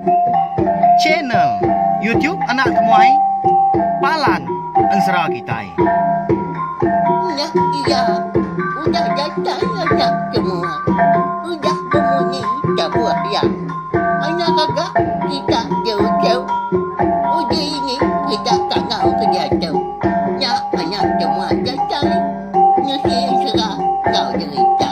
Channel YouTube Anak Temuai Palan Ensera Kitai. Nya iya udah datai anak temuai udah bemunyi tabuh iya. Anak gaga kita jauh-jauh uji ini kita kangau ke diatu. Nya anak temuai datai nusi ensera enggau jerita.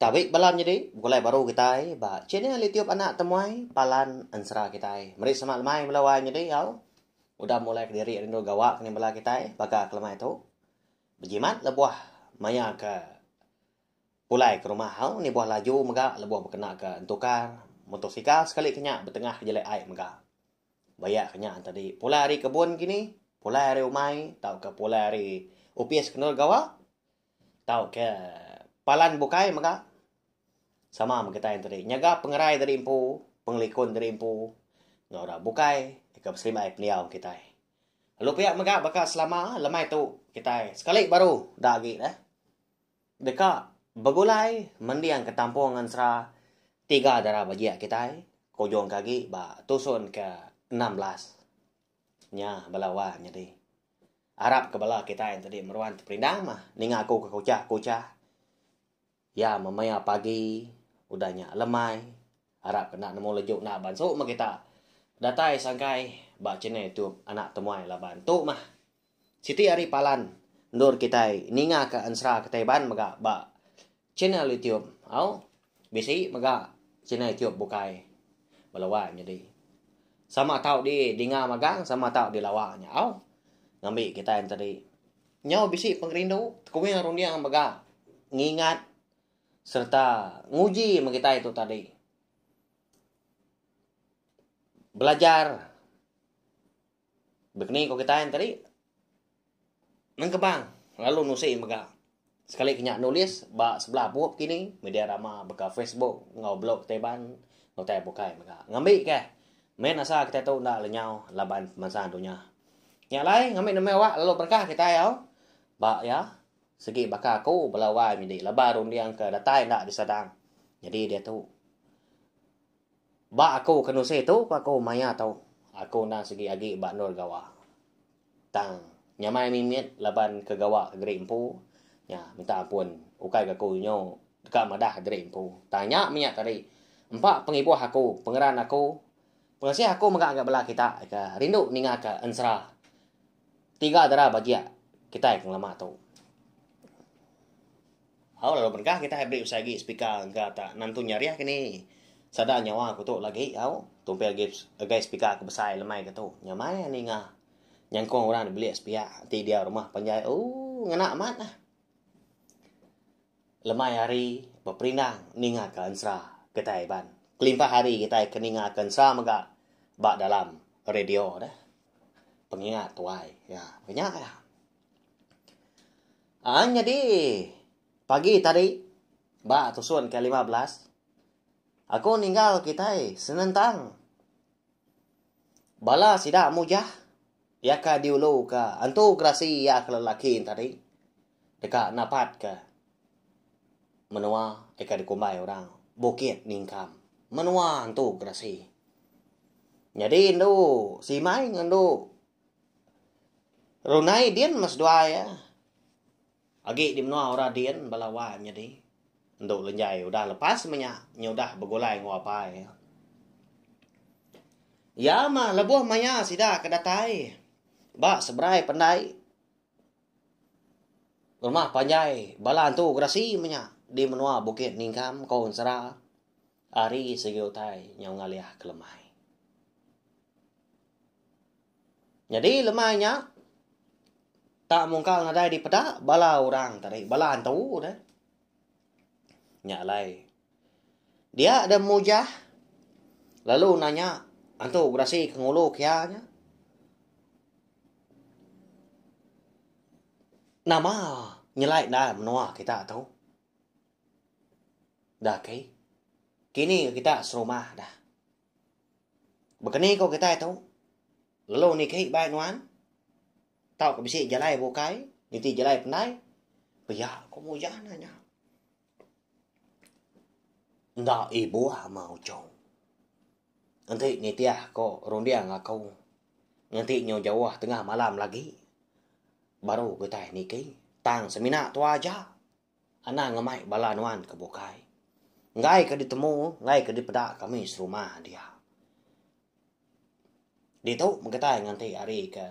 Tabi bala menyedi, begulai baru kitai ba channel YouTube Anak Temuai Palan Ensera kitai. Meri selamat lemai bala wai menyedi au. Udah mulai kediri rindu gawa ke bala kitai baka ke lemai tu. Bejimat lebuh maya ke pulai ke rumah au nibuh laju mega lebuh bekena ke entukar motosikal sekali ke nya betengah ke jalai ai mega. Bayak ke nya tadi pulai ari kebun kini, pulai ari umai tauka pulai ari opis ke endur gawa tauka palan bukai mega sama meh kitai tadi nyaga pengerai diri empu, pengelikun diri empu enggau orang bukai ke beserimbai pendiau kitai. Lalu pia mega baka selama lemai tu kitai sekali baru da agi neh deka begulai mending ke tampung ensera tiga dara bajik kitai ke ujung ke agi ba tusun ke 16 nya bala wang nyadi. Arap ke bala kitai enti meruan teperindang mah ninga aku ke kuchah-kuchah iya memaya pagi udah nya lemai arap ke enda nemu leju enda bansu meh kita datai sangkai ba channel youtube anak temuai laban tu mah Siti ari palan endur kitai ninga ka ensera kitai Iban mega ba channel YouTube au bisi mega channel YouTube bukai bala wai nyadi. Sama tau di dinga magang sama tau di lawa nya au ngambi kitai enti tadi nyau bisi pengerindu tekuing runding mega ngingat sereta nguji meh kitai tu tadi belajar. Bekeni ko kitai tadi nengkebang lalu nusi mega. Sekali ke nya nulis ba sebelah bup kini media rama baka Facebook enggau blog kitai iban enggau utai bukai mega. Ngambi ke main asal kitai tu enda lenyau laban pemansang dunya. Nya alai ngambi nemu awak lalu berengkah kitai au ba iya sigi baka aku bala wai nyadi laban runding ke datai enda disadang. Nyadi diatu. Ba aku ke nusi tu ku aku maya tu aku endang sigi agi ba endur gawa. Tang nyamai mimit laban ke gawa ke diri empu nya minta ampun ukai ga aku nyu deka madah diri empu. Tang nya mih nya tadi empa pengibuh aku pengeran aku pengasih aku mega ga bala kita ke rindu ninga ke ensera tiga dara bajik kitai ke ngelama tu. Au lalu berengkah kitai beri usai agi speaker engka tak nantu nyarih kini sada nyawa ku tu lagi au tumpil agi agai speaker ku besai lemai ke tu nyamai ninga nyangkung orang da bilik sepiak ti dia rumah panjai ooh ngena amat lah. Lemai hari beperindang ninga ke ensera kitai Iban kelimpah hari kitai ke ninga ke ensera mega ba dalam radio deh pengingat tuai ya nya ya. Aa nyadi pagi tadi ba tusun ke 15 aku ninggal kitai senentang bala sida mujah iya ka diulu ka antu gerasi iya ke lelaki tadi deka napat ka menua ika dikumbai orang Bukit Ningkam menua antu gerasi. Nyadi endu Simai enggau endu Runai din meh seduai iya. Agi di menua orang din bala wai menyadi. Endu Lenjai udah lepas meh nya nyudah begulai enggau apai iya. Iya mah lebuh maya sida ke datai ba seberai pendai rumah panjai bala antu gerasi meh nya di menua Bukit Ningkam ko ensera ari sigi utai nyau ngalih ke lemai. Nyadi lemai nya tak mungkal nadai dipeda bala orang tadi, bala antu deh. Nya alai dia deh mujah lalu nanya antu gerasi ke ngulu kia nya. Nama nyelai enda menua kita tu? Dah kei. Kini kita serumah dah. Bekeni ko kitai tu, lalu niki bai nuan, tauka bisi jalai bukai, niti jalai pendai. Pia ku Mujah nanya. Enda ibuh meh Uchong. Enti nitih ko runding aku ngenti nyu jauh tengah malam lagi baru kitai niki tang semina tua aja anang ngemai bala nuan ke bukai. Enggai ke ditemu enggai ke dipeda kami serumah dia. Ditu meh kitai nganti hari ke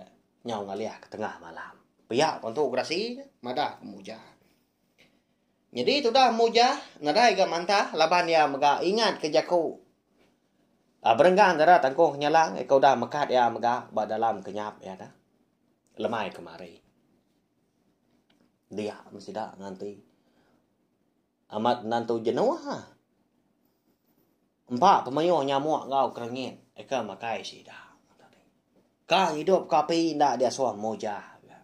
nyau ngalih ke tengah malam. Pia ku Antu Gerasi madah ke Mujah. Nyadi tudah Mujah nadai ga mantah laban iya mega ingat ke jaku berenggang dara tangkuh nyalang ke udah mekat iya mega ba dalam kenyap iya dah lemai kemari. Dia meh sida nganti. Amat nentu jenuh ah. Empa pemayuh nyamuk enggau kerengit eka makai sida. Ka ngidup ka api enda diasuh mujah ga.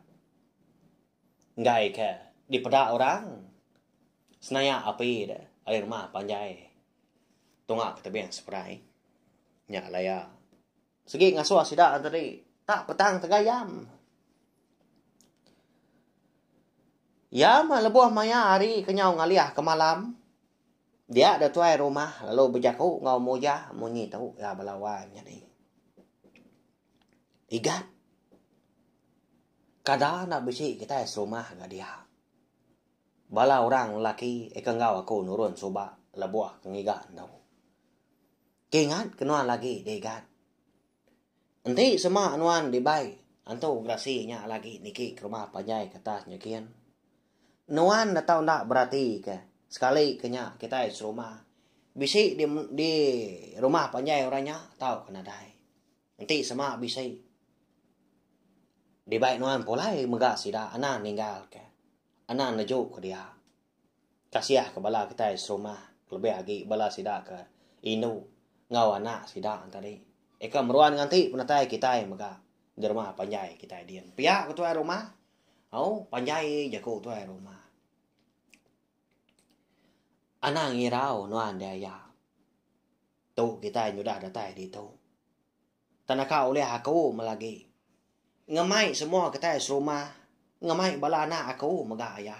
Enggai ke dipeda orang senaya api de ari rumah panjai tunga ke tebing seperai. Nya alai iya. Sigi ngasuh sida tadi tak petang tegayam. Iya mah lebuh maya hari ke nyau ngalih ke malam, dia da tuai rumah lalu bejaku enggau Mujah munyi tu iya bala wai menyadi. Igat. Kada enda bisi kitai serumah ga dia. Bala orang lelaki eka enggau aku nurun suba lebuh ke ngiga endu. Kingat ke nuan lagi digat. Enti sema nuan dibai antu gerasi nya lagi niki ke rumah panjai ke atas nyekin. Nuan enda tau enda berati ke sekali ke nya kitai serumah bisi di di rumah panjai orang nya tauka nadai. Enti sema bisi dibai nuan pulai mega sida anang ninggal ke anang neju ke dia. Kasih ke bala kitai serumah kelebih agi bala sida ke indu enggau anak sida tadi. Eka meruan nganti penatai kitai mega di rumah panjai kitai din. Pia ku tuai rumah. Au panjai jaku tuai rumah. Anang irau nuan diaya. Tu kitai nyudah datai ditu. Tang naka ulih aku melagi. Ngemai semua kitai serumah, ngemai bala anak aku mega aya.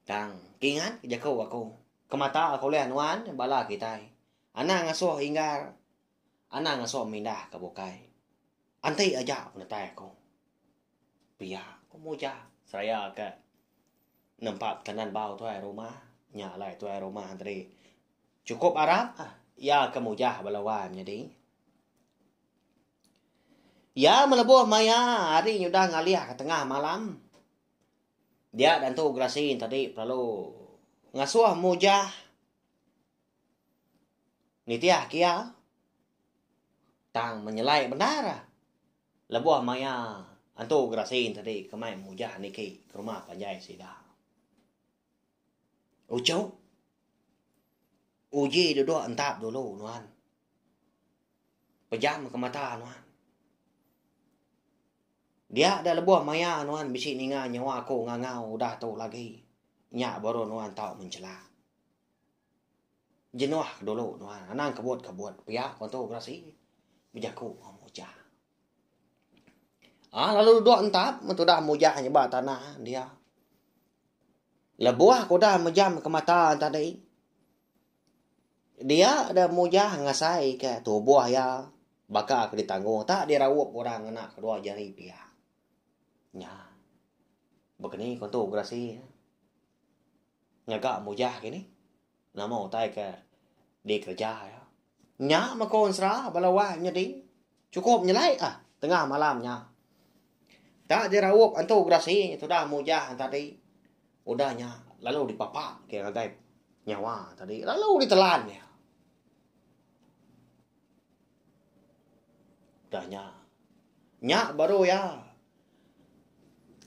Tang, kingat ke jaku aku, kemata ke ulih nuan bala kitai. Anang ngasuh inggar, anang ngasuh mindah ke bukai. Anti aja penetai aku. Pia, ku Mujah seraya ke nempa pekanan bau tuai rumah. Nya alai tuai rumah tadi. Chukup arap iya ke mujah bala wai menyadi. Iya melebuh maya hari nyudah ngalih ke tengah malam. Dia dantu gerasi tadi perlu ngasuh mujah nitih ke iya. Tang menyelai bendar lebuh maya antu gerasi tadi ke mai mujah niki ke rumah panjai sida. Uchu. Uji duduk entap dulu nuan. Pejam ke mata nuan. Dia da lebuh maya nuan bisi ninga nyawa aku ngangau udah tu lagi. Nya baru nuan tau mencela. Jenuh ke dulu nuan. Anang kebut-kebut. Pia ku antu gerasi bejaku enggau Mujah. Ah lalu duduk entap tudah Mujah nyebak tanah dia. Lebuh ke udah mejam ke mata tadi, dia da mujah ngasai ke tubuh iya baka ke ditanggung tak diraup orang ngena kedua jari pia. Nya. Bekeni ku entu gerasi ngaga mujah kini nama utai ke dikereja iya. Nya meh ko ensera bala wai nyadi chukup nyelai ah tengah malam nya. Tak diraup antu gerasi tudah mujah tadi udah nya lalu dipapa ke ngagai nyawa tadi lalu ditelan iya. Udah nya nya baru iya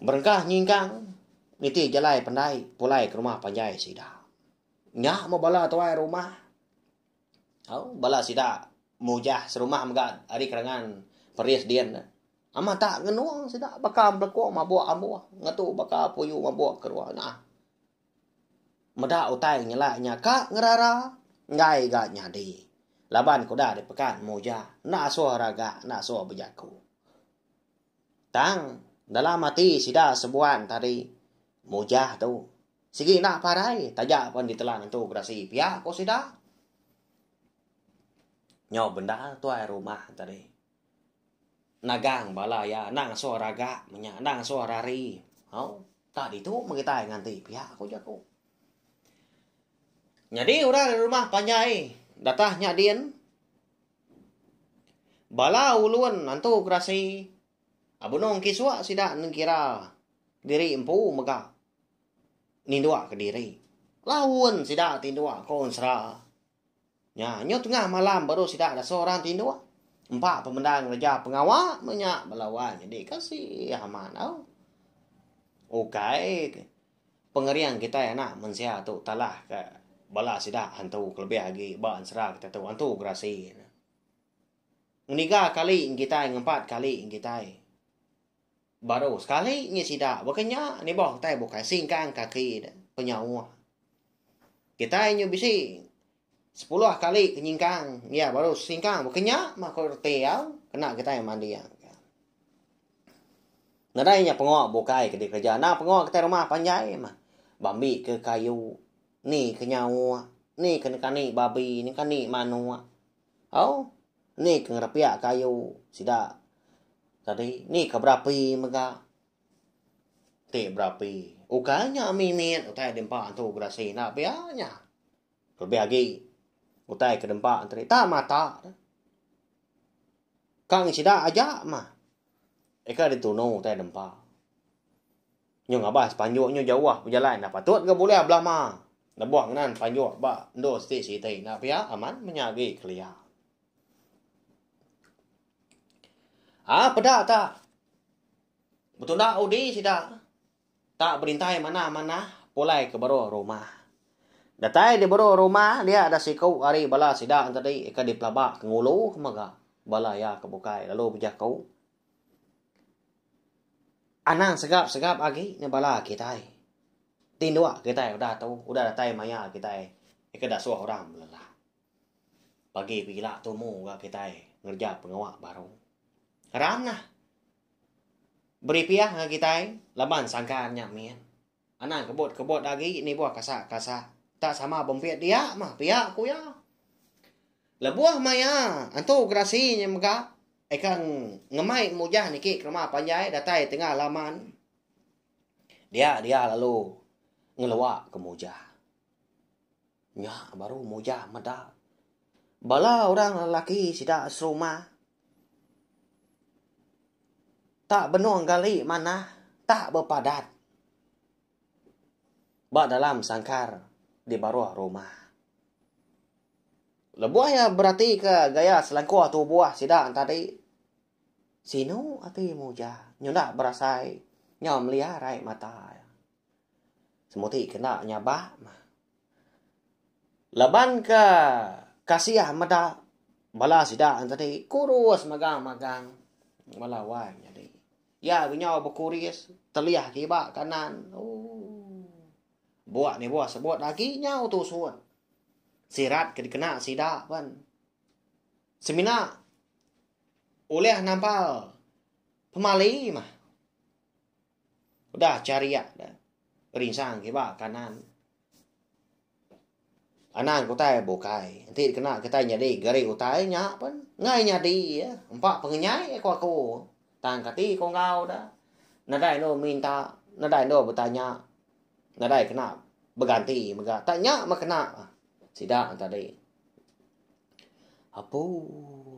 berengkah nyingkang niti jalai pandai pulai ke rumah panjai sida. Nya meh bala tuai rumah. Au bala sida mujah serumah mega ari kerangan peris din ne. Amat tak ngenung sida baka belekung mabuk ambuh ngetu baka puyu mabuk keruh nah. Meda utai nyelak nya ka ngerara enggai ga nyadi laban ke udah dipekat mujah enda asuh ragak enda asuh bejaku. Tang dalam ati sida sebuan tadi. Mujah tu sigi enda parai taja pen ditelan entu gerasi pia ko sida. Nyau bendar tuai rumah tadi. Nagang bala iya enda ngasuh ragak menya enda ngasuh rari. Au tak ditu meh kitai nganti pia ko jaku. Nyadi orang rumah panjai datah nya din bala ulun antu gerasi Benung kisuk sida nengkira diri empu mega ninduk kediri. Laun sida tinduk ko ensera. Nya nyu tengah malam baru sida dasuh orang tinduk. Empa pemendar ngereja pengawa meh nya bala wai nyadi kasih amat tau. Ukai pengering kitai anak mensia tu talah ka bala sida hantu kelebih agi ba ensera kitai tu hantu gerasi. Ngeniga kali kitai ngempat kali kitai. Baru sekali ngi sida baka nya nibuh kitai bukai singkang kaki de penyauh. Kitai nyu bisi sepuluh kali ke nyingkang iya baru singkang baka nya mah ku reti au kena kitai manding. Nadai nya pengawa bukai ke dikereja enda pengawa kitai rumah panjai mah bambi ke kayu ni ke nyauh ni ke nekani babi nekani manuk. Au, ni ke ngerepiak kayu sida tadi, ni ke berapi mega. Ti berapi, ukai nya mimit utai dempa antu gerasi enda pia nya. Kelebih agi utai ke dempa enti tak mata. Ka ngi sida aja mah. Eka ditunu utai dempa. Nyu ngabas panjuk nyu jauh bejalai enda patut ga bulih belama. Lebuh ngenan panjuk ba endur siti siti enda pia amat menya agi kelia. Aa peda ta betunda udi sida tak berintai manah manah pulai ke baruh rumah. Datai di baruh rumah dia da siku ari bala sida tadi ke dipelaba ke ngulu ke mega bala iya ke bukai lalu bejaku. Anang segap-segap agi nya bala kitai. Tinduk kitai udah tu, udah datai maya kitai ke dasuh orang belelah. Pagi pegila tumu ga kitai ngereja pengawa baru. Ram nah. Beri piah ngagai kitai laban sangkar nya min. Anang kebut-kebut agi nibuh kasak-kasak. Tak sama bempit dia mah pia ku iya. Lebuh maya antu gerasi nya mega eka ngemai mujah niki ke rumah panjai datai tengah laman dia dia lalu ngelua ke mujah. Nya baru mujah meda bala orang lelaki sida serumah tak benung gali manah tak bepadat ba dalam sangkar di baruh rumah. Lebuh iya beratika gaya selangkuh tubuh sida tadi, sinu ati Mujah nyunda berasai nyau meliar ai mata iya. Semuti ke enda nyabak mah. Laban ke kasih meda bala sida tadi kurus magang-magang bala wai nyadi. Iya ke nyau bekuris telih kiba kanan ooh. Buak nibuh sebut agi nyau tusut. Sirat ke dikena sida pen semina ulih nampal pemali mah. Udah chariak da rinsang kiba kanan. Anang ke utai bukai. Enti dikena kitai nyadi gari utai nya pen enggai nyadi iya. Empa pengenyai ku aku. Tang kati ku enggau da. Nadai endur minta, nadai endur betanya. Nadai kena beganti mega. Tak nya meh kena sida tadi. Apu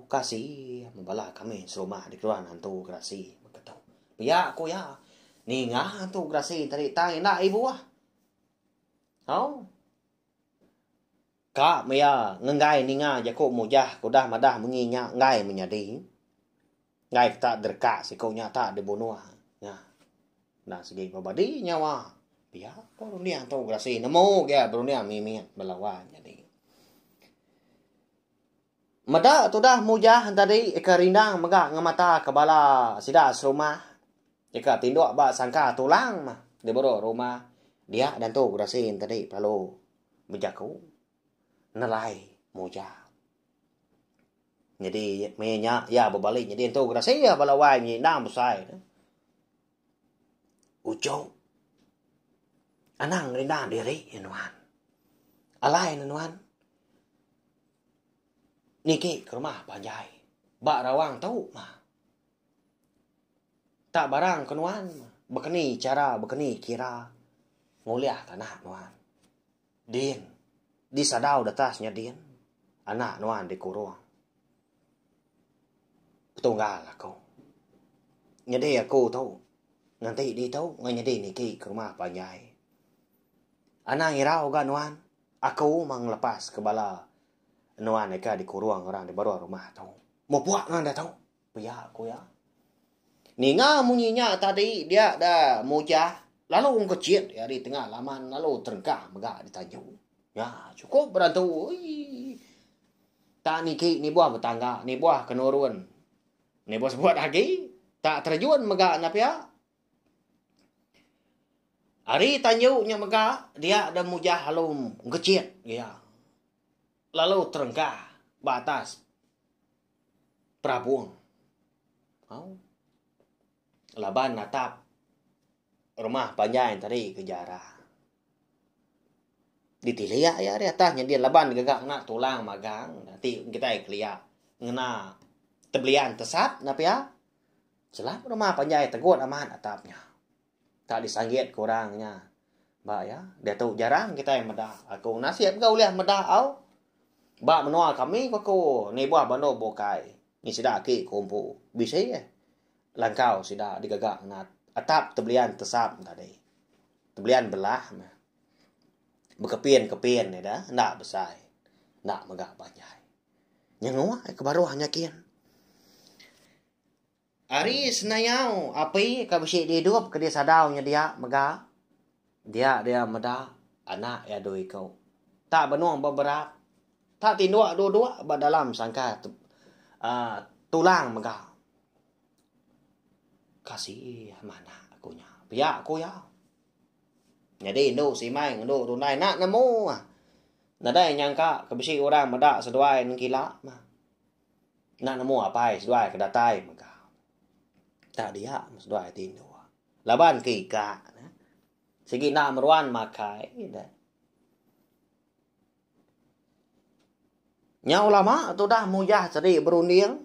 kasih bala kami serumah dikeluan antu gerasi baka tu. Pia ku iya ninga antu gerasi tadi tang enda ibuh. Au. Ka meh iya ngenggai ninga jaku mujah ke udah madah munyi nya enggai menyadi. Enggai ke tak dereka siku nya tak dibunuh nya. Enda sigi bebadi nyawa. Pia ko runding tu gerasi nemu gia berunding mimit bala wang nyadi. Meda tudah mujah tadi ke rindang mega ngemata ke bala sida serumah ika tinduk ba sangka tulang mah di baruh rumah dia dantu gerasi tadi lalu bejaku nelai mujah. Nyadi maya nya iya bebali nyadi entu gerasi iya bala wai nyadi endang besai. Ujok. Anang ngerindang diri ya nuan. Alai ne nuan. Niki ke rumah panjai. Ba rawang tu mah. Tak barang ke nuan bekeni chara bekeni kira ngulih ke anak nuan. Din di sadau datas nya din anak nuan dikurung. Petunggal aku. Nyadi aku tu nganti ditu ngan nyadi niki ke rumah panjai. Anang irau ga nuan aku mah ngelepas ke bala nuan ika dikurung orang di baruh rumah tu. Mupuk nuan diatu. Pia ku iya. Ninga munyi nya tadi dia da Mujah lalu engkechit iya ari tengah laman lalu terengkah mega ditanju. Nya chukup berantu uii. Tak niki nibuh betangga nibuh ke nurun. Nibuh sebut agi tak terjun mega enda pia. Ari tanju nya mega dia da Mujah lalu engkechit iya lalu terengkah ba atas. Perabung. Au. Laban natap rumah panjai tadi ke jarang. Ditilik iya ari atas nyadi laban gaga ngena tulang magang ti kitai kelia ngena tebelian tesat enda pia. Chelap rumah panjai tegut amat atap nya. Tak disanggit ke orang nya. Ba iya, diatu jarang kitai meda. Aku nasib ga ulih meda au. Ba menua kami ku aku nibuh bandu bukai ngi sida aki ku empu. Bisi eh langkau sida digaga ngena atap tebelian tesap tadi. Tebelian belah meh. Bekepin-kepin ida enda besai enda mega panjai. Nyenguk ke baruh nya kin. Ari senayau api ke bisi diidup ke disadau nyedia mega dia dia meda anak iya dua iku. Tak benung beberap tak tinduk duduk ba dalam sangka uhh tulang mega. Kasih meh anak ku nya pia ku iya. Nyadi indu simai ngendu rundai enda nemu nadai nyangka ke bisi orang meda seduai nengkila mah. Enda nemu apai seduai ke datai mega. Tak dia meh seduai ti indu. Laban ke ika ne. Sigi enda meruan makai deh. Nyau lama tudah mujah seri berunding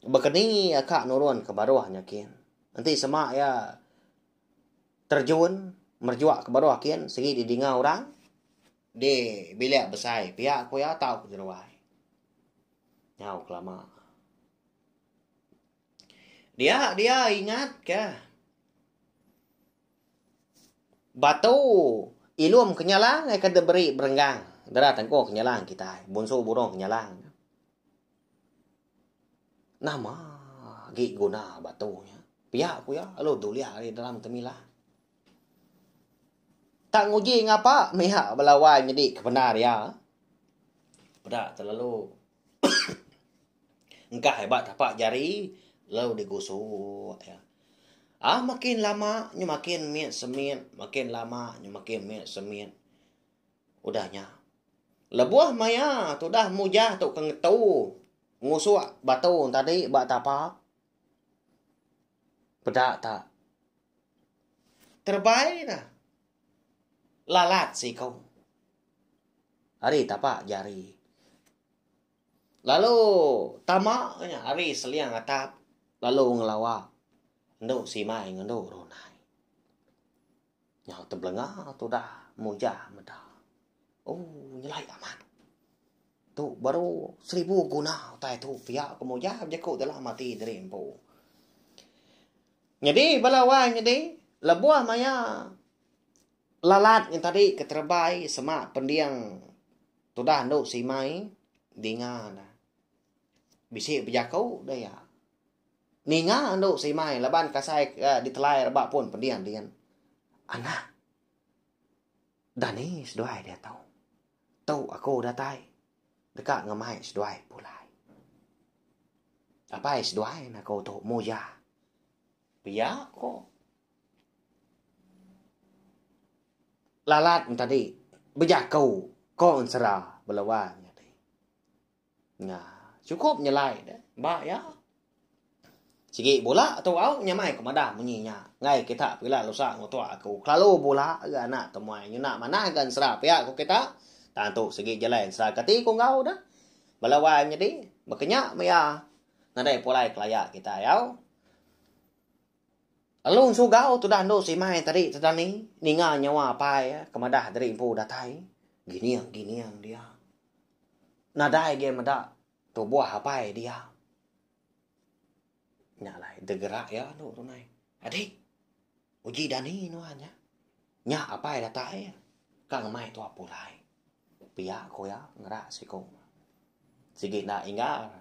bekeni aka nurun ke baruh nya kin. Enti sema iya terjun merejuk ke baruh kin sigi didinga orang di bilik besai pia ku iya tau ke jeruai. Nyau kelama. Dia dia ingat ke batu ilum kenyalang ai ke diberi berenggang dara tengko kenyalang kitai bunsu burung kenyalang. Nama agi guna batu nya. Pia ku iya lalu dulih ari dalam temilah. Tak nguji ngapa mih bala wai nyadi ke bendar iya. Peda terlalu engkah ba tapak jari lalu digusuk iya. Ah makin lama nyu makin mit semit makin lama nyu makin mit semit. Udah nya lebuh maya tudah mujah tu ke ngetu ngusuk batu tadi ba tapak peda ta terebai ne lalat siku. Ari tapak jari. Lalu tama nya ari seling atap lalu ngelawa endu simai ngan endu runai. Nyau tebelenga tudah mujah meda. Ooh nyelai amat. Tu baru seribu guna utai tu pia ku mujah bejaku dalam ati diri empu. Nyadi bala wai nyadi lebuh maya Lalat nya tadi ke terebai semak pending tudah endu simai dinga ne. Bisi bejaku deh iya. Ninga endu simai laban kasai ke ditelai reba pun pending din. Anak dani seduai diatu. Tu aku datai deka ngemai seduai pulai. Apai seduai ne aku tu mujah. Pia ko. Lalat tadi bejaku ko ensera belawan nyadi. Nya chukup nyelai deh ba iya. Sigi bula tu au nyamai ku madah munyi nya. Enggai kita pila lusa ngutuk aku. Kelalu bula ga anak temuai nyuna manah ga ensera pia ku kita. Tang tu sigi jalai ensera kati ku enggau dah. Bala wai nyadi baka nya maya nadai pulai kelaya kitai au. Lalu ensugau tudah endu simai tadi tedani ninga nyawa apai ke madah diri empu datai. Gining gining dia. Nadai agi meda tubuh apai dia. Nya alai degerak iya endu runai. Adik, uji dani nuan nya. Nya apai datai ka ngemai tua pulai. Pia ku iya ngerak siku. Sigi enda inggar.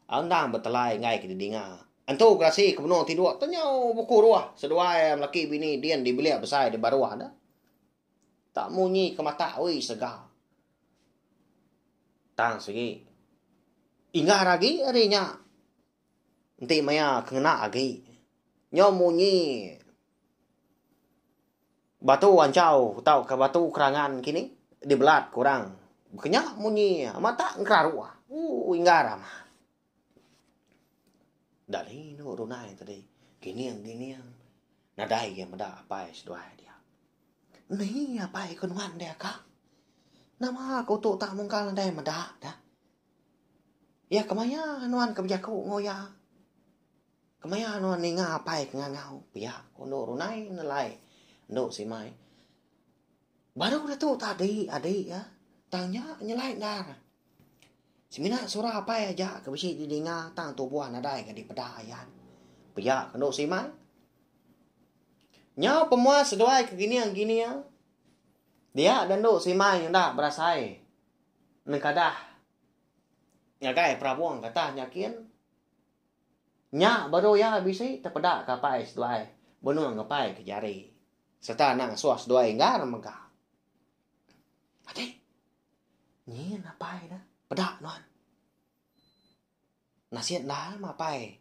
Endang betelai enggai ke didinga. Entu gerasi ke benung tinduk tenyau buku ruah seduai melaki bini din di bilik besai di baruh ne. Tak munyi ke matak ui sega. Tang sigi inggar agi ari nya. Enti maya ke ngena agi nyau munyi batu anchau tauka batu kerangan kini dibelat ke orang. Baka nya munyi amat tak ngeraruh. Ooh inggar amat. Dali inu runai tadi gining gining nadai iya meda apai seduai dia. Ni apai ke nuan dia ka. Nama ku tu tak mungkal nadai meda dah. Iya kemaya nuan ke bejaku enggau iya. Kemaya nuan ninga apai ke ngangau pia ku endu runai nelai endu simai. Baru ditu tadi adi iya tang nya nyelai endar. Semina sura apai aja ke bisi didinga tang tubuh nadai ga dipeda ayan. Pia ku endu simai. Nyau pemuas seduai ke gining-gining dia da endu simai nyenda berasai nengkadah ngagai perabung kata nyakin nya baru iya bisi tepeda ke apai seduai benung ngepai ke jari sereta anang ngasuh seduai inggar mega. Ati nyin apai ne peda nuan. Nasit enda meh apai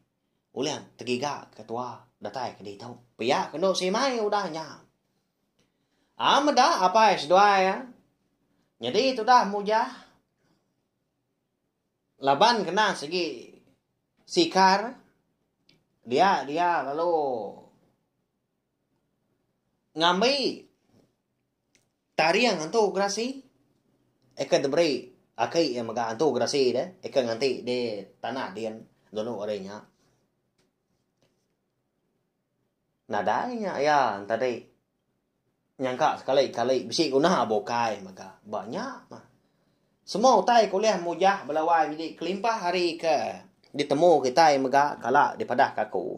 ulih tegiga ke tua datai ke ditu. Pia ke endo simai udah nya. Aa meda apai seduai iya. Nyadi tudah mujah laban kena sigi sikar dia dia lalu ngambi taring antu gerasi eka diberi aki iya mega antu gerasi deh eka nganti di tanah din dulu ari nya. Nadai nya iya tadi nyangka sekali kali bisi guna bukai mega ba nya mah. Semua utai ke ulih mujah bala wai nyadi kelimpah ari ke ditemu kitai mega kala dipadah ka aku.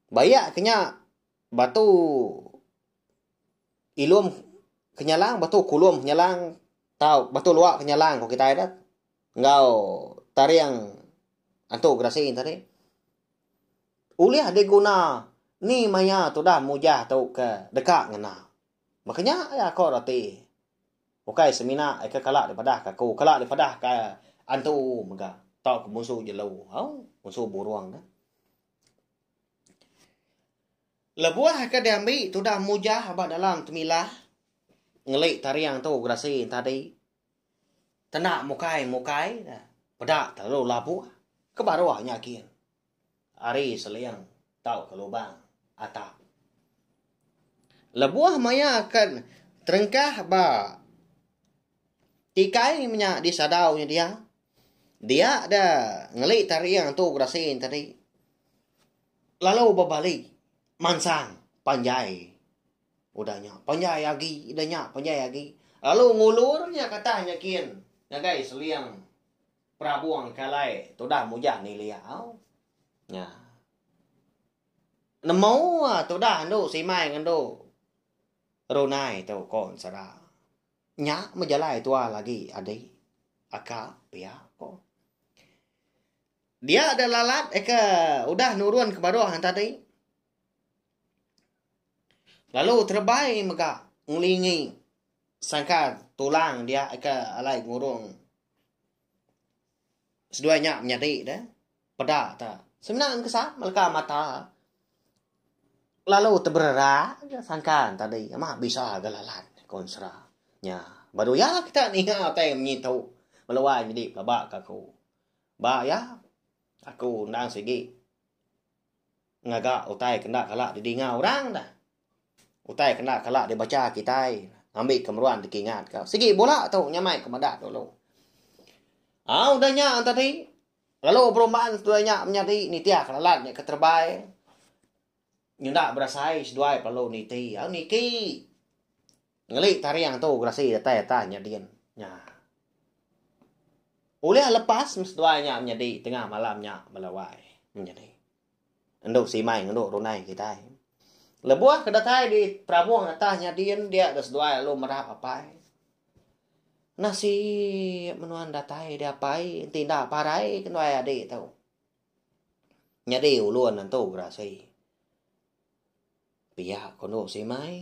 Bayak ke nya batu ilum kenyalang batu kulum kenyalang tau batu luak kenyalang ku kitai dah. Enggau taring antu gerasi tadi. Ulih diguna ni maya tudah mujah tu ke deka ngena. Baka nya iya ko reti. Ukai semina ke kala dipadah ke aku, kala dipadah ke antu mega tauka munsu jelu au munsu burung ne. Lebuh ke diambi tudah mujah ba dalam temilah ngeli taring antu gerasi tadi. Kena mukai mukai ne peda terlalu labuh ke baruh nya gin ari seling tauka lubang atap. Lebuh maya ke terengkah ba tikai menya di sadau nya dia, dia da ngeli taring tu gerasi tadi lalu bebali mansang panjai. Udah nya panjai agi, udah nya panjai agi. Lalu ngulur nya katah nya kin ngagai seling perabung ke alai tudah mujah nilik au. Nya. Nemu tudah endu simai ngendu runai tu ko ensera. Nya meh jalai tua lagi adi aka pia ko. Dia da lalat eka udah nurun ke baruh tadi. Lalu terebai mega ngelingi sangkar tulang dia ke alai ngurung seduai nya menyadi deh peda te semina engkesa meleka mata lalu tebererak ga sangkar tadi amat bisa ga lalat ko ensera nya baru iya kita ninga utai munyi tu meluai nyadi pelaba ka aku ba iya. Aku endang sigi ngaga utai ke enda kala didinga orang dah. Utai ke enda kala dibacha kitai ngambi ke meruan dikingat ka. Sigi bula tu nyamai ke meda dulu. Au udah nya tadi lalu berumban seduai nya menyadi nitih ke lalat nya ke terebai. Nyenda berasai seduai perlu niti. Au niki. Ngeli taring tu gerasi datai atas nya din. Nya. Ulih lepas meh seduai nya menyadi tengah malam nya bala wai menyadi. Endu simai ngendu runai kitai. Lebuh ke datai di perabung atas nya din dia ga seduai lalu merap apai. Nasib menuan datai di apai enti enda parai kenuai adi tu. Nyadi ulun nentu gerasi. Pia ku endu Simai.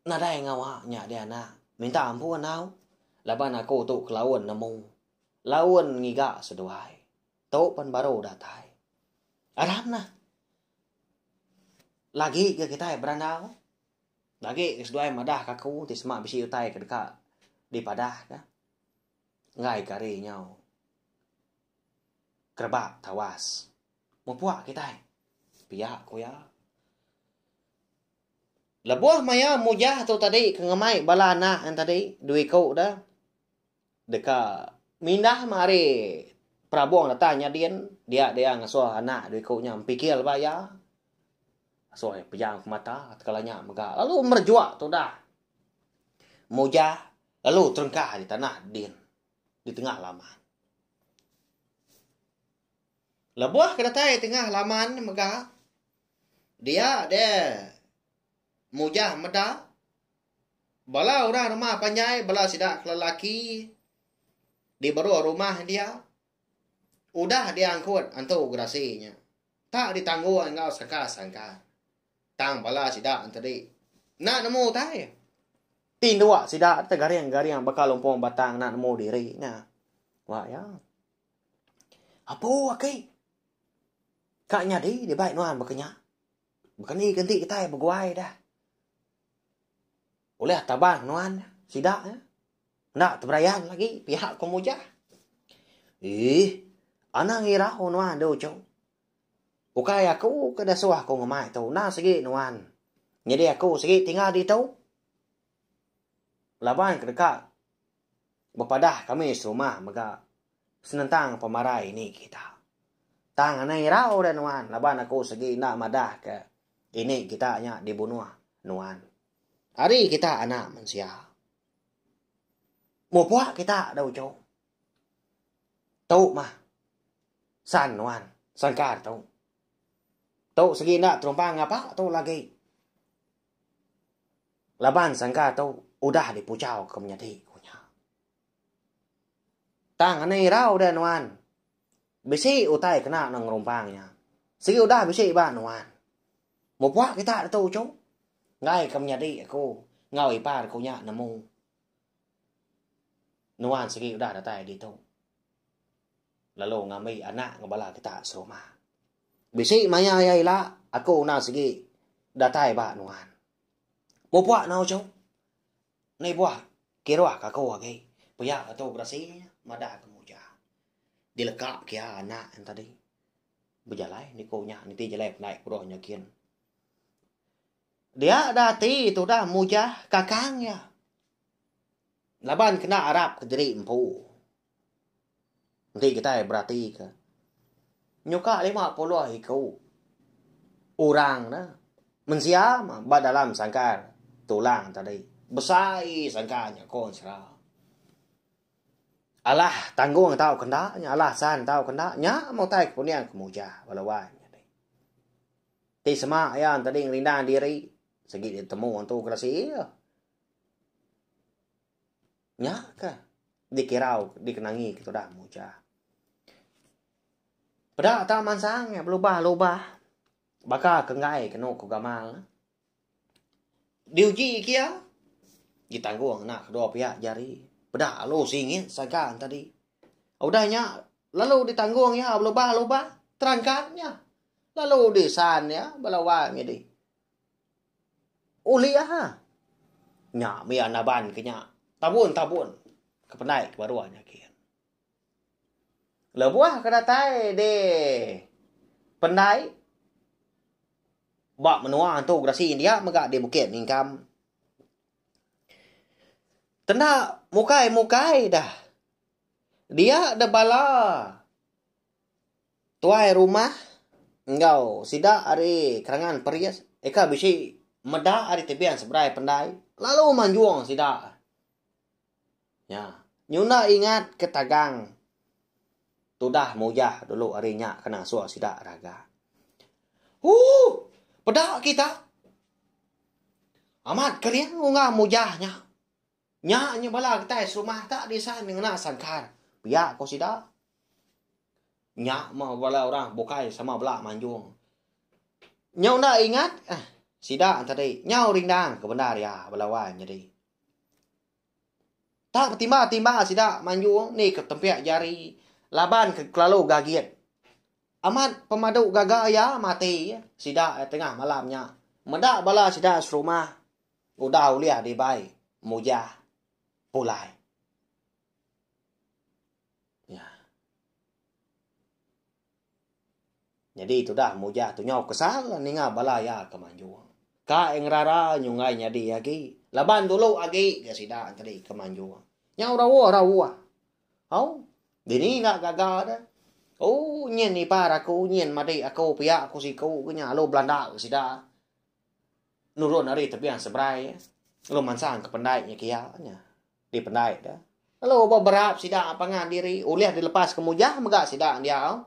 Nadai ngawa nya deh anak. Minta ampun au. Laban aku tu kelaun nemu. Laun ngiga seduai. Tu pen baru datai. Aram nah. Lagi ga kitai berandau. Lagi ga seduai madah ka aku ti sema bisi utai ke deka dipadah ka. Enggai ke hari nyau. Kerebak tawas. Mupuk kitai. Pia ku iya. Lebuh maya mujah tu tadi ke ngemai bala anak iya tadi dua iku da deka mindah meh ari perabung datai nyadin dia dia ngasuh anak dua iku nya empikil ba iya. Asuh iya pejam ke mata tekala nya mega lalu merejuk tudah mujah lalu terengkah di tanah din. Di tengah laman. Lebuh ke datai tengah laman mega, dia deh mujah meda bala orang rumah panjai bala sida ke lelaki di baruh rumah dia udah diangkut antu gerasi nya. Tak ditanggung enggau sangkar-sangkar. Tang bala sida entedi enda nemu utai. Tinduk sida tegaring-garing baka lumpung batang enda nemu diri nya. Wak iya. Apu aki. Ka nyadi dibai nuan baka nya. Baka ni ke enti kitai beguai dah. Ulih tabang nuan sida nya. Enda teberayan lagi pihak ko Mujah. Ih, anang irau nuan du uchu. Ukai aku ke dasuh aku ngemai tu enda sigi nuan. Nyadi aku sigi tinggal ditu. Laban ke deka bepadah kami serumah mega senentang pemarai ini kita. Tang anang irau deh nuan laban aku sigi enda madah ke ini kita nya dibunuh nuan. Ari kita anak mensia. Mupuk kita da uchu. Tu mah san nuan sangkar tu. Tu sigi enda terumpang ngapa tu lagi. Laban sangkar tu udah dipuchau ke menyadi ku nya. Tang anang irau deh nuan. Bisi utai kena nang ngerumpang nya. Sigi udah bisi ba nuan. Mupuk kita ditu uchu. Enggai ke menyadi aku enggau ipar ku nya nemu. Nuan sigi udah datai ditu. Lalu ngambi anak enggau bala kita serumah. Bisi maya iya ila aku enda sigi datai ba nuan. Mupuk ne uchu. Ni buah kiruh ka aku agi. Pia ke tu berasi madah ke muja. Dileka ke iya anak en tadi. Bejalai niku nya niti jalai pendai kuruh nya kin. Dia da ati tudah mujah kakang iya. Laban kena arap kediri empu. Enti kitai beratika nyuka 50 iku orang ne mensia ba dalam sangkar tulang tadi. Besai sangkar nya ko ensera. Alah tanggung tau ke enda nya alah san tau ke enda nya meh utai ke puning ke mujah bala wai. Ti sema iya enti ngerindang diri sigi ditemu antu kelasi iya. Nya ka dikirau dikenangi ke tudah mujah. Peda ta mansang iya belubah-lubah baka ke enggai kenu ku gamal ne. Diuji ke iya ditanggung anak kedua piak jari peda lalu singit saga tadi. Udah nya lalu ditanggung iya belubah-lubah terangkat nya. Lalu di san iya bala wai nyadi. Ulih aha. Nya mih iya naban ke nya. Tabun-tabun ke pendai ke baruh nya kin. Lebuh ke datai di pendai ba menua antu gerasi dia mega di Bukit Ningkam. Tenda mukai-mukai dah. Dia da bala tuai rumah enggau sida ari Kerangan Peris eka bisi meda ari tebing seberai pendai lalu manjung sida. Nya. Nyunda ingat ke tagang tudah mujah dulu ari nya kena asuh sida raga. Ooh! Peda kita. Amat kering unga mujah nya. Nya nya bala kitai serumah tak disan ngena sangkar. Pia ko sida. Nya meh bala orang bukai sama bela manjung. Nyau enda ingat eh sida tadi nyau rindang ke bendar iya bala wai nyadi. Tak betimba-timba sida manjung ni ke tempik jari laban ke kelalu gagit. Amat pemadu gaga iya mati sida tengah malam nya meda bala sida serumah udah ulih dibai mujah pulai. Nya. Nyadi tudah mujah tu nyau kesal ninga bala iya ke manjung. Ka iya ngerara nyunggai nyadi agi laban dulu agi ga sida tadi ke manjung. Nyau rauh-rauh. Au, dini enda gaga deh. Oh, nyin ipar aku, nyin madik aku pia ku siku ke nya lalu belanda ke sida. Nurun ari tebing seberai lalu mansang ke pendai nya kiya nya. Dipendai deh. Lalu beberap sida pangan diri ulih dilepas ke mujah mega sida diau.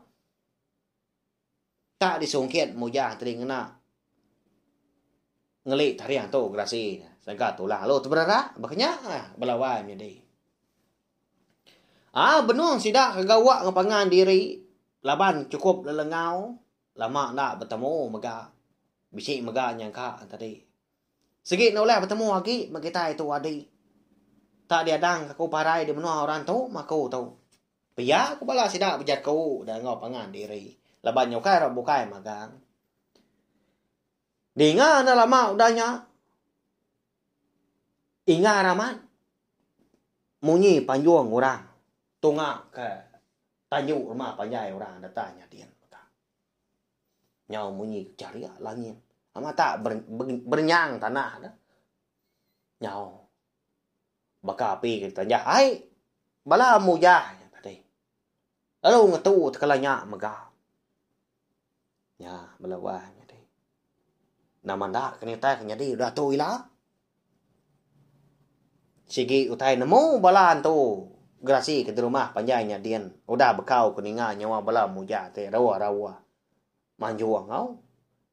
Tak disungkit mujah tadi ngena ngeli taring tu gerasi sangka tulang lalu tebererak baka nya bala wai menyadi. Aa benung sida ke gawa enggau pangan diri laban chukup lelengau lama enda betemu mega bisi mega nyangka tadi. Sigi enda ulih betemu agi meh kitai tu adi. Tak diadang aku parai di menua orang tu meh aku tu. Pia ku bala sida bejaku da enggau pangan diri laban nya ukai rak bukai magang. Dinga enda lama udah nya ingar amat munyi panjung orang tunga ke tanju rumah panjai orang data nyadin mega. Nyau munyi kecharik langit amat tak berenyang tanah da. Nyau. Baka api ke ditanjah ai bala mujah nya tadi. Lalu ngetu tekala nya mega. Nya bala wah nyadi. Nama enda ke utai ke nyadi udah tu ila. Sigi utai nemu bala antu gerasi ke dirumah panjai nya din udah bekau ke ninga nyawa bala mujah ti rauh-rauh manjung au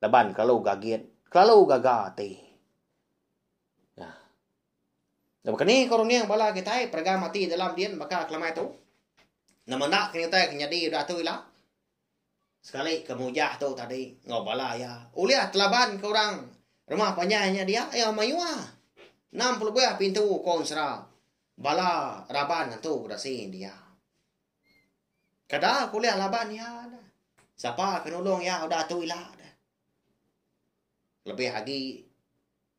laban kelalu gagit kelalu gaga ati. Nah. Baka ni ko runding bala kitai peragam ati dalam din baka kelamai tu? Nama enda ke utai ke nyadi udah tu ila? Sekali ke mujah tu tadi enggau bala iya ulih telaban ke orang rumah panjai nya dia iya mayuh. 60 buah pintu ko ensera bala raban antu gerasi dia. Kada ke ulih laban iya dah. Sapa ke nulung iya udah tu ila dah. Lebih agi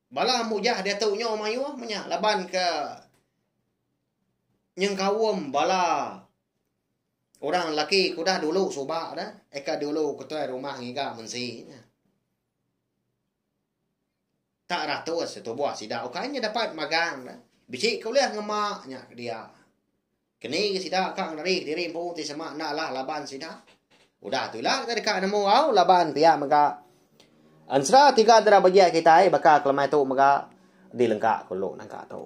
Bala mujah diatu nyo mayuh menya laban ke nyengkaum bala orang lelaki ke udah dulu suba dah eka dulu ketuai rumah ngiga mensi nya. Tak ratus tubuh sida ukai nya dapat magang dah. Bisi ke ulih ngema nya dia. Keni ke sida ka ngeneri kediri empu ti sema enda alah laban sida. Udah tu ila kita deka nemu au laban pia mega ensera tiga dera bejek kitai baka kelemai tu mega dilengka ku lu nangka tu.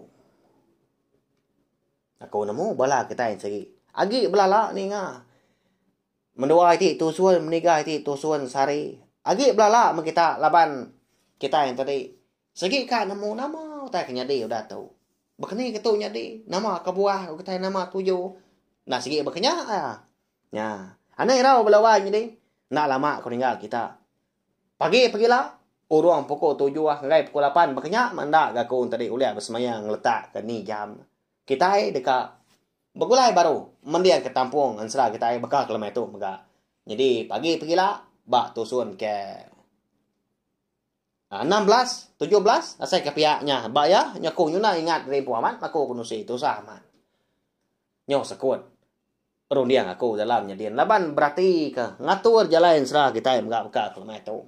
Aku nemu bala kitai sigi agi belala ninga mendua iti tusun meniga iti tusun sehari agi belala meh kita laban kitai tadi Sigi ka nemu nama utai ke nyadi udah tu. Baka ni ke tu nyadi, nama kebuah utai nama tuju. Enda sigi baka nya iya. Nya. Anang irau bala wai nyadi. Enda lama ku ninggal kita. Pagi pagila, urung pukul tujuh ngagai pukul lapan baka nya meh enda ga aku tadi ulih besemaya ngeletak ke ni jam. Kitai deka begulai baru mending ke tampung ensera kitai baka ke lemai tu mega. Nyadi pagi pagila ba tusun ke. 16, 17, asai ke pia nya ba iya nya aku nyuna ingat diri empu amat aku ke nusi tusah amat. Nyo sekut. Runding aku dalam nyadin laban beratika ngatur jalai ensera kitai mega baka ke lemai tu.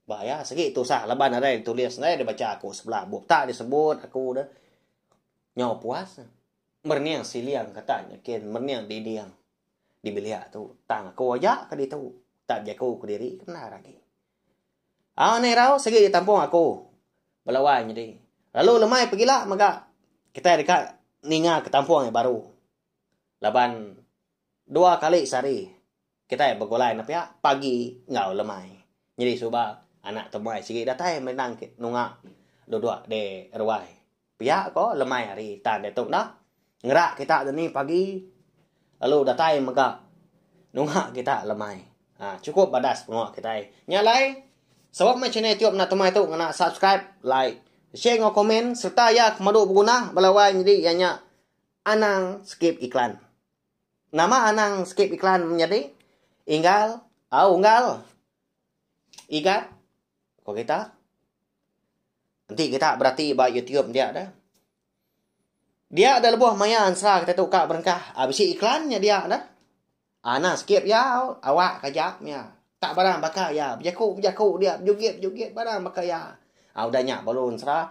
Ba iya sigi tusah laban nadai ditulis nadai dibacha aku sebelah bup tak disebut aku deh. Nyau puas merening siling kata nyekin merening dinding di bilik tu tang aku aja ke ditu tak bejaku kediri ke bendar agi. Au neh irau sigi ditampung aku bala wai nyadi. Lalu lemai pegila mega kitai deka ninga ke tampung iya baru. Laban dua kali sehari kitai begulai ne pia pagi enggau lemai. Nyadi suba anak temuai sigi datai menang nunga duduk di ruai. Pia ko lemai hari tang diatu enda ngerak kita dini pagi lalu datai mega nunga kita lemai. Ha chukup badas pengawa kitai. Nya alai sebab meh channel YouTube enda temai tu ngena subscribe, like, share enggau komen sereta iya ke madu beguna bala wai nyadi iya nya anang skip iklan. Nama anang skip iklan menyadi inggal au unggal igat ko kita. Enti kita berati ba YouTube dia dah. Dia dah lebuh maya ensera kita tu ka berengkah bisi iklan nya dia dah. Anang skip iya awak ka aja nya. Tak barang baka iya bejaku bejaku dia bejugit bejugit barang baka iya. Udah nya baru ensera.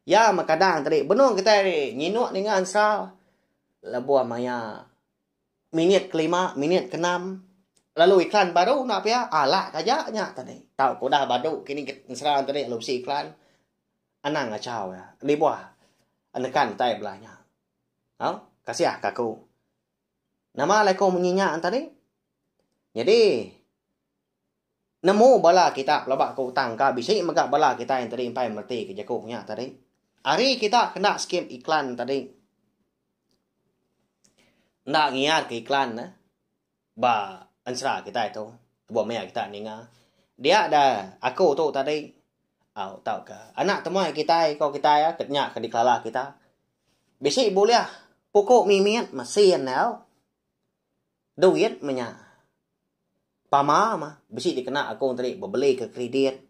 Iya meh kadang tadi benung kitai nyinuk ninga ensera lebuh maya minit kelima, minit keenam lalu iklan baru enda pia alak aja nya tadi. Tau ke udah badu kini ensera tadi lalu bisi iklan anang ngachau iya. Lebuh nekan utai bala nya. Au kasih ka aku. Nama alai ko munyi nya tadi? Nyadi nemu bala kita pelaba ke utang ka bisi mega bala kitai tadi empai mereti ke jaku nya tadi. Ari kita kena skim iklan tadi. Enda ngiar ke iklan ne ba ensera kitai tu lebuh maya kita ninga. Dia da aku tu tadi au tauka anak temuai kitai ko kitai ke nya ke dikelala kita bisi bulih puku mimit mesin au duit meh nya. Pama mah bisi dikena aku tadi bebeli ke kredit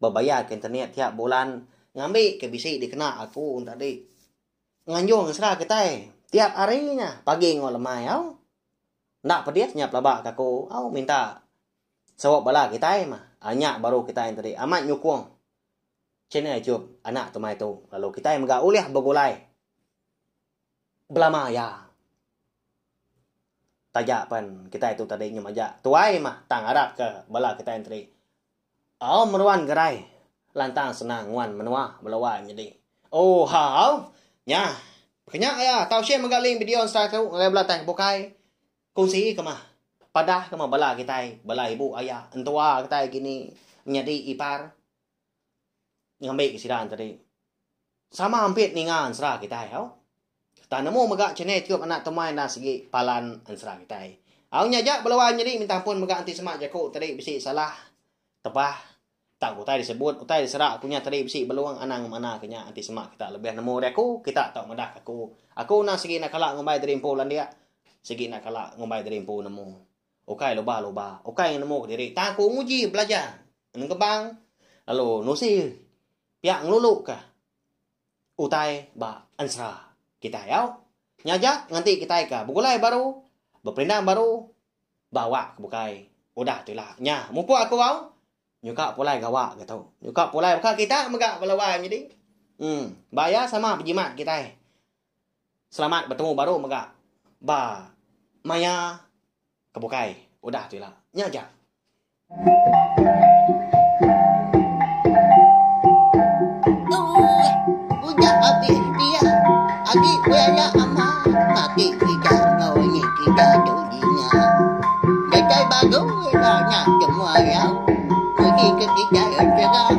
bebayar ke internet tiap bulan ngambi ke bisi dikena aku tadi. Nganjung ensera kitai tiap hari nya pagi enggau lemai au. Enda pedis nya pelaba ka aku au minta sawa bala kitai mah. Nya baru kitai tadi amat nyukung channel YouTube anak tumai tu lalu kitai mega ulih begulai belama iya. Taja pen kitai tu tadi nyem aja tuai mah tang arap ka bala kitai tadi Au meruan gerai lantang senang nguan menua bala wai nyadi. Ooha au nya kenya iya tau share mega link video ensera tu ngagai bala tai bukai kongsi ke mah padah ke mah bala kitai bala ibu aya entua kitai gini menyadi ipar ngambi ke sida tadi sama ampit ninga ensera kitai au. Tang nemu mega channel YouTube anak temuai enda sigi palan ensera kitai. Au nya aja bala wai nyadi minta ampun mega enti sema jaku tadi bisi salah tebah tauka utai disebut utai disera ku nya tadi bisi belung anang ngemana ke nya enti sema kita lebih nemu ari aku kita tau madah ke aku. Aku endang sigi enda kala ngumbai diri empu landik sigi enda kala ngumbai diri empu nemu. Ukai luba luba ukai nemu kediri tang aku nguji belajar nengkebang lalu nusi pia ngelulu ka. Utai ba ensera kitai au. Nya aja nganti kitai ka begulai baru, beperindang baru ba awak ke bukai udah tu ila. Nya mupuk aku au nyuka pulai gawa ke tu. Nyuka pulai baka kita mega bala wai nyadi. Em ba iya sama bejimat kitai. Selamat betemu baru mega ba maya ke bukai udah tu ila. Nya aja. Udah abis pia agi bela amat mati kita enggau ini kita tu dinga. Datai baru ila nya semua yau. Uji ke kita ensera.